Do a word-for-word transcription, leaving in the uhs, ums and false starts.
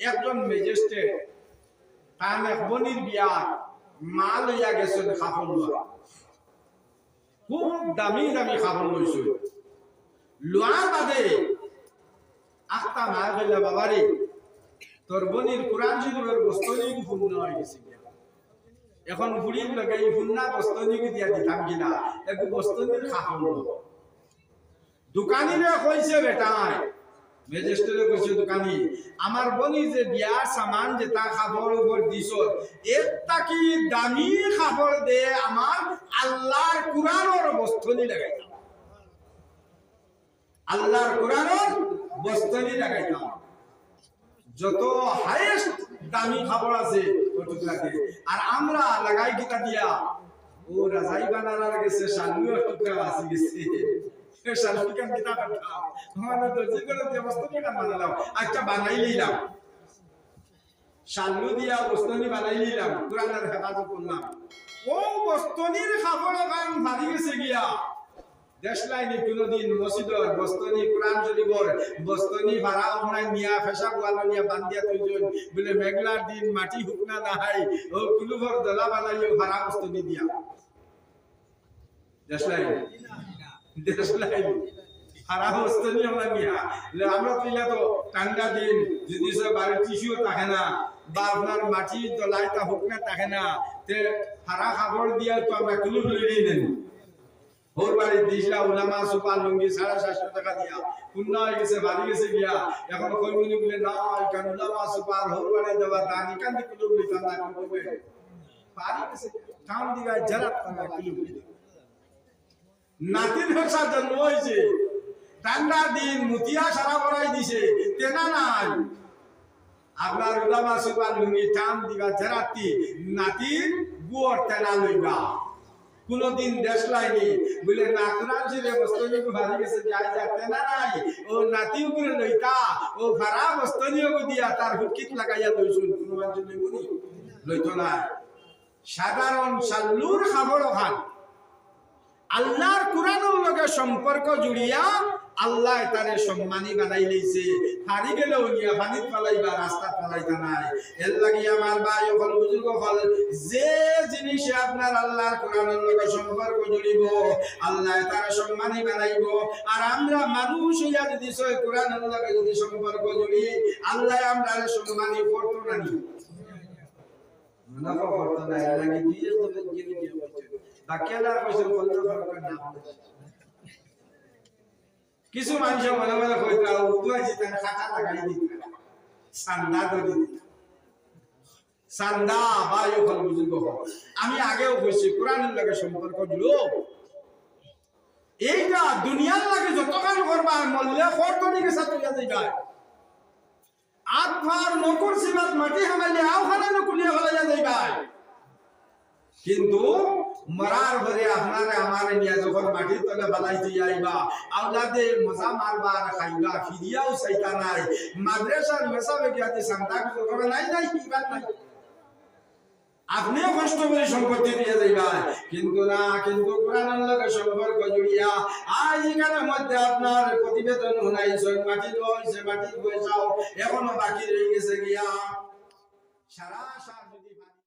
একজন ম্যাজিস্ট্রেট তান এক বইনর বিয়ার মাল লইয়া গেছইন কাপড় লইয়া। খুব দামি দামি কাপড় লইছইন। লওয়ার বাদে আখতা মায় কইলা, "বাবারে, তোর বইনর কোরআন শরীফর বস্তনি পূর্ণ অই গেছে গিয়া। এখন ফুড়ির লগে ই পূর্ণ বস্তনি দিয়া দিতাম কিনা, একটু বস্তনির কাপড় ল।" দোকানিরে কইছে বেটায়, ম্যাজিস্ট্রেটে কইছে, "দোকানি, আমার বইনর যে বিয়ার সামান যেতা কাপড় উপর দিছস, এর থাকি দামি কাপড় দে, আমার আল্লাহর কোরআনর বস্তনি লাগাইতাম, আল্লাহর কোরআনর বস্তনি লাগাইতাম।" যত হায়েস্ট দামি কাপড় আছে, অউ টুকরা দে। আর আমরা লাগাই কিতা দিয়া? অউ রাজাই বানাইবার গেছে, শালু এক টুকরা বাচি গেছে। এ শালু খান কিতা করতাম? মানে দর্জি করে দিয়া বস্তনি খান বানাইলাম। আচ্ছা, বানাই নিলাম। শালু দিয়া বস্তনি বানাই নিলাম, কোরআনর হেফাজত করলাম। অউ বস্তনির কাপড় খান ফাড়ি গেছে গিয়া। দেশলাইনি কুনুদিন মসজিদর বস্তনি, কোরআন শরীফর বস্তনি ফাড়া অখান নিয়া, ফেশাব ওয়ালা নিয়া বান্ধিয়া থইছইন। বলে, "মেঘলার দিন মাটি হুকনা নায়, অউ কুলুফর দলা বানাইও, ফাড়া বস্তনি দিয়া।" দেশলাইনি, দেশলাইনি ফাড়া বস্তনি অখান নিয়া। বলে, "আমরা তো ইলা তো ঠান্ডা দিন, যদি সে বাড়ির টিস্যুও থাকে না, বা আপনার মাটির দলাইতা হুকনা থাকে না, তে ফাড়া কাপড় দিয়া তো আমরা কুলুফ লইলেই নেই।" হউর বাড়িত দিছলা উলামা সুপার লুঙ্গি সাড়ে সাতশো টেকা দিয়া, পূর্ণ অই গেছে, ফাড়ি গেছে গিয়া। এখন কইমুনি বলে, "না, ইখান উলামা সুপার হউর বাড়িত দেওয়া দান, ইখান দি কুলুফ লইতাম না, এখন কইবে।" ফাড়ি গেছে, টান দিবা, জেরাত পারা কুলুফ লইতাম। নাতির ফেশা জন্ম অইছে, ঠান্ডার দিন মুতিয়া সারা ভরাই দিছে, তেনা নাই। আপনার উলামা সুপার লুঙ্গি টান দিবা জেরাতি, নাতির বুয়র তেনা লইবা। কুনুদিন দেশলাইনি, বলে, "না, কোরআন শরীফর বস্তনি ফাড়ি গেছে, যাই যা তেনা নাই, অউ নাতি উপরে লইতা, অউ ফাড়া বস্তনি অগু দিয়া তার হুটকিত লাগাইয়া লইছইন, কুনু মানুষ লইবনি? লইতো না।" সাধারণ শাল্লুর কাপড় অখান আল্লাহর কোরআনর লগে সম্পর্ক জুড়িয়া আল্লায় তারে সম্মানী বানাইলাইছে। ফাড়ি গেলেও নিয়া পানিত ফালাইবা, রাস্তাত ফালাইতা নায়। এর লাগি আমার ভাই অকল, বুজুর্গ অকল, যে জিনিসে আপনার আল্লাহর কোরআনর লগে সম্পর্ক জুড়িবো, আল্লায় তারে সম্মানী বানাইবো। আর আমরা মানুষ অইয়া যদি সই কোরআনর লগে যদি সম্পর্ক জুড়ি, আল্লায় আমরারে সম্মানী করতো না নি? মনে করতো না, এর লাগি দুই একজনে গিয়ে গিয়ে বলছে, বাকি আল্লাহ কইছে, বলতে পারবে না। কিছু মানুষ মনে মনে কইতা, "উর্দু আছে, তার খাতা লাগাই দিতা, চান্দা ধরি দিতা।" চান্দা বা ইয়ে ফল বুঝি গো। আমি আগেও কইছি, কোরআনর লগে সম্পর্ক দিল। এইটা দুনিয়ার লগে যতক্ষণ করবা, মরলে ফোর তো দিকে সাথে যাইবা। আত ফার নকুর সিবাত মাটি হামাইলে আও খানা নকুলিয়া ফালাইয়া যাইবায়। কিন্তু মরার পরে আপনারে আমারে নিয়া যখন মাটির তলে ফালাই দিয়া আইবা, আওলাদে মজা মারবা আর খাইবা, ফিরিয়াও চাইতা নায়। মাদ্রাসার মেসাবে গিয়া দি সান্তা কিছু করে নাই, নাই, ইবার নাই। আপনিও কষ্ট করি সম্পত্তি দিয়া যাইবা, কিন্তু না, কিন্তু কোরআনর লগে সম্পর্ক জুড়িয়া। আজ ইখানর মধ্যে আপনার প্রতিবেদন হুনাইছইন, মাটি দেওয়া অইছে, মাটির পয়সাও এখনো বাকি রই গেছে গিয়া। সারা সাত